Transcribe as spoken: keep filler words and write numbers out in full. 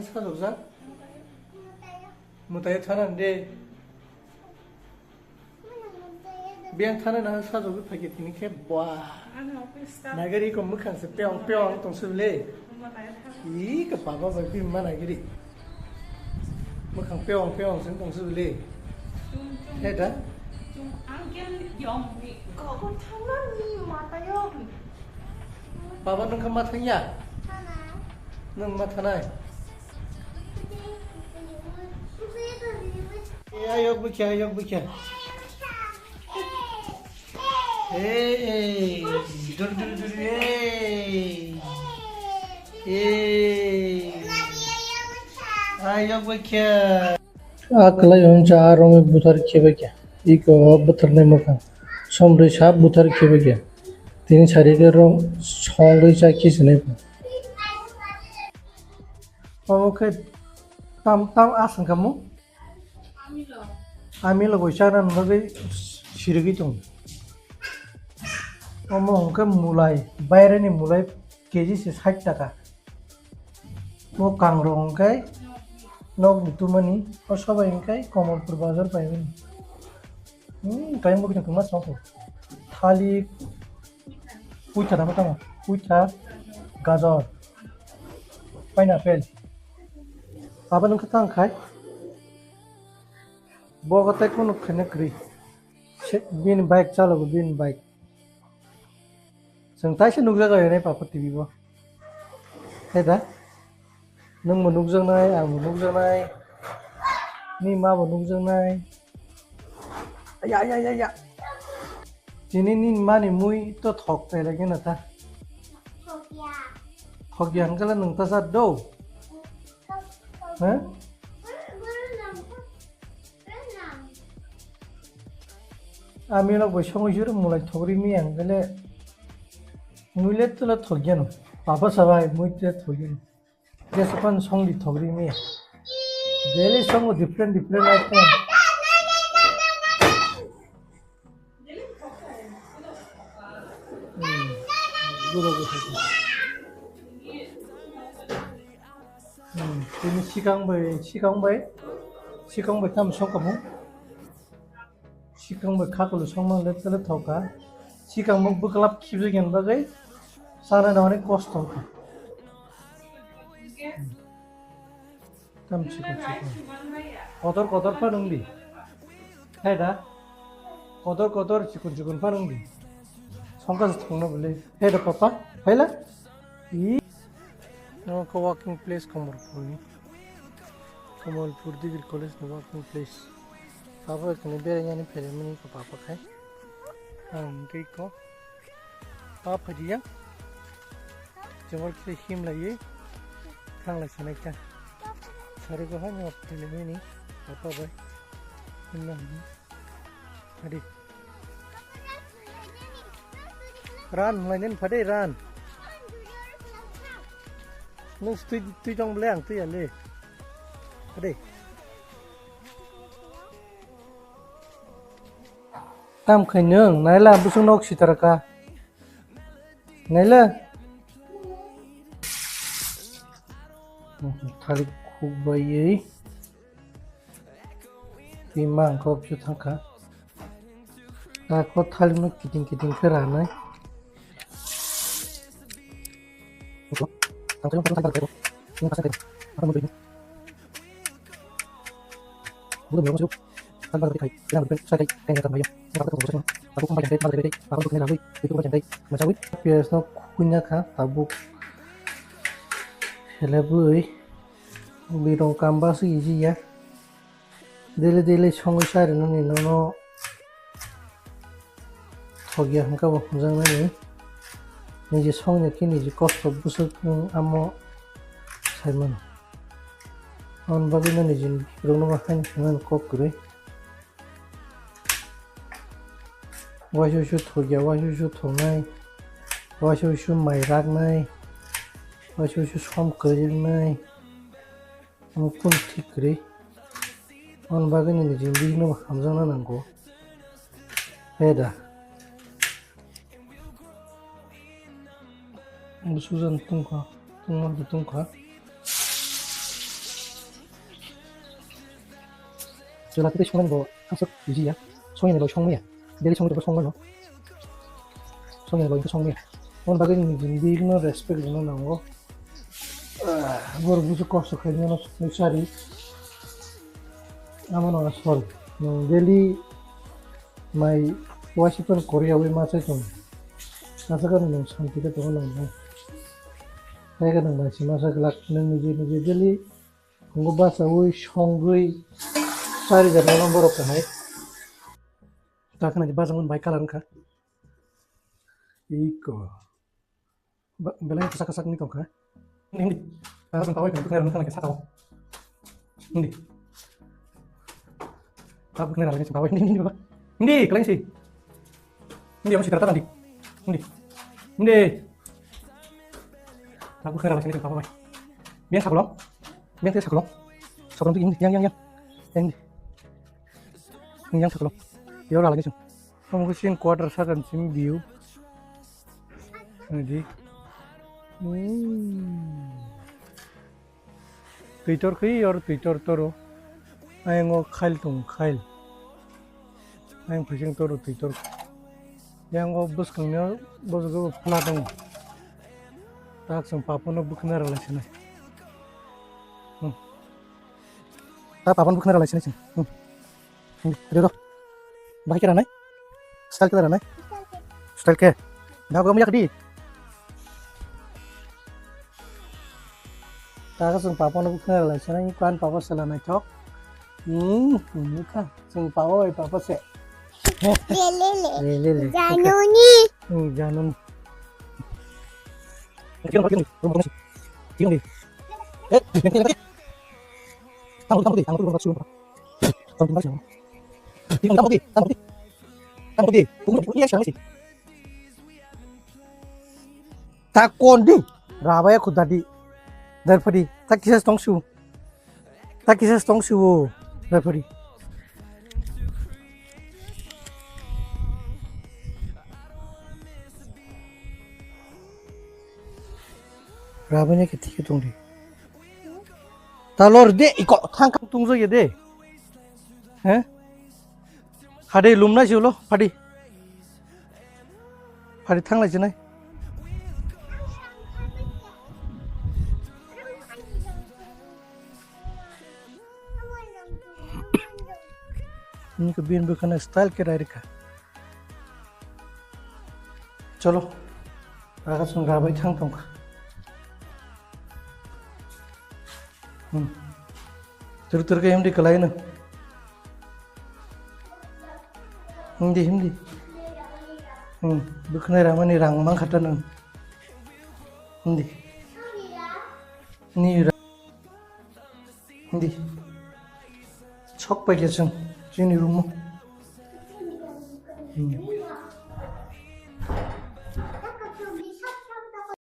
Sajokjak? Mwtaio thana de. Biyang thana na sajokgwi phaikhe tini khe bwa. Nagari ko mwkhang se peong peong tong se le. Ih, ka papa bai phi ma nagari. Mwkhang peong peong se tong se le. He da? Baba nung kha ma thang ya? Nung ma thanai? Eh, ayok bukya, ayok bukya. Hey, dur, dur, dur, hey. Hey. Ayok bukya. A kwlai hwn cha a romwi buthar khe bai khe. Iko o bwtharnai mwkhang. Somrwi sap buthar khe bai khe. Tini sari khe rong songwi cha khe sinai pha. Omo khe tam, tam aswng kamo? Amilo bai chana bagwi sirigwi tongo. Omo hwnkhe mulai, baireni mulai K G se sait taka. Bo kangrok hwnkhe nokni tumani, o sobai hwnkhe Kamalpur bazar paimani. Hmm, kaimbo kisa kwma songkho. Thalik, puitha tamo tamo, puitha, gajor, pineapple. Abo nung khe tang khai. Bo khe tei kunu khaina kwrwi. Se, bini bike chalogo, bini bike. Chwng taisa nukjago, enai papa T V bo. He da? Nwng bo nukjaknai, ang bo nukjaknai. Ni ma bo nukjaknai. Aya, aya, aya, aya. Tini ni mani mui to thok tai lagi na ta. Thokya hwnkhe le nwng ta cha do. He? Ami rok bai songwi suru mulai thogri mi ang gele. Mui le tula thogya no. Papa sabai mui te thogya no. Jesapan songdi thogri mi. Daily songo different different item. Hmm. Guro guro. Hmm. Tini sikang bai, sikang bai, sikang bai tam sokamo. Sikang bai khakulu songma le tele thoka. Sikang muk bwklap khibjak yan bagwi sana na onek kosto wngkha. Tam chikon chikon. Kotor kotor pha nung di. Hai da. Kotor kotor chikon chikon pha nung di. Songkha se thongna bole. Hai da papa. Hai la. I. No ko walking place Kamalpur ni. Kamalpur Degree College ni walking place. Papa kani bere yani phere mani ko papa khai. Ang tei ko. Papa dia. Jemor khe him lai ye. Thang lai sanai kha. Sari ko ha nyok tele mini. Papa bai. Him na him. Hadi. Ran lai nen phade ran. Nung tui tui tong ble ang tui ale. Hadi. Tam khai nung naila busung nok sitara ka. Naila. Thalik khuk bai. Twi mang kok chu thangkha. Ako thalik no kiting kiting khe ranai. Piyas no khuina kha tabuk. Helebwi birong kamba se easy ya. Daily daily songwi charinani nono thokya hwnkha bo hwnjaknani. Niji songya khe niji kosto bwswk wng amo saimano. Aboni bagwino niji borokno bo haino hwnmani kok kwrwi. Waisa waisa thokya, waisa waisa thoknai, waisa waisa mai raknai, waisa waisa som kwrwi wngnai. Omo kunu thik kwrwi. Aboni bagwino niji bini no hamjakna nango. He da. Bo sujan tungkha, tungma bo tungkha. Jela tei songnani bo aswk bujiya. Songnani bo songmaya. Daily songwi tongkha songmano. Songnani bo songmaya. Aboni bagwi nini jindi no respect rwna nango. Ah, borok busu kosto khaimano sari. Amo no sorry. Nwng daily mai waisa pen koriya wi ma sai tong. Asa khe nwng santi khe tongo nwng. Hai khe nwng bai se masa glak nwng niji niji daily Tongo bachaui songwi chari jani borok kahai. Ta khna bajang bai kalar wngkha. Iko. Ba-, belai kwchak kwchak wngwi tongkha. Hindi, hindi. Ta bwkhwnai rwna thangna khe saka o. Hindi. Ta bwkhwnai rwna khe saka o. Hindi, hindi, baba. Hindi, kwlai si. Hindi, amo sikra ta hindi. Hindi. Hindi. Ta bwkhwnai rwna khe saka o, bai. Biang sakolong. Biang tei sakolong. Sakolong tu hindi, yang, yang, yang. Yang hindi. Yang sakolong. Yo, rwna lagi sung. Omo khe chini quarter sakani chini view. Naidi. Hmm. Twitor khe yor twitor toro. Ayang o khail tong khail. Ayang phaising toro twitor. Yang o bwskang no bwswk o phla tongo. Tak chwng papono bwkhwna rwlai sinai. Hmm. Ta papono bwkhwna rwlai sinai chwng. Hmm. Rero. Bahai khe ranai? Style khe ranai? Style khe. Dago muya kadi. Taka sung papa no bukna lai sana ni kan papa sela nai thok. Hmm, ini kan sung papa oi papa se. Le, le, le. Le, le, le. Janoni. Hmm, janoni. Tiga ni, tiga ni. Eh, tiga ni. Tahu, tahu deh, tahu deh, tahu deh. Tahu deh, tahu deh. Tahu deh. Tahu deh. Tahu deh. Tahu deh. Ta kondi? Rabaya khudadi. Darpadi. Ta kisa tongsu. Ta kisa tongsu. Darpadi. Rabanya ke thike tongdi. Ta lor de iko thang kang tungjo ye de. He? Hade lumna si ulo, phadi. Phadi thanglai sinai. Ini ke bin bukan style ke dari ka. Cholo. Aga sung rabai thang tong. Hmm. Tur tur ke M D kalai na. Hindi, hindi. Hmm. Bukhnai ramani rang mang khata nang. Hindi. Ni ra-, hindi. Chok pai ke chwng chini room o. Hmm.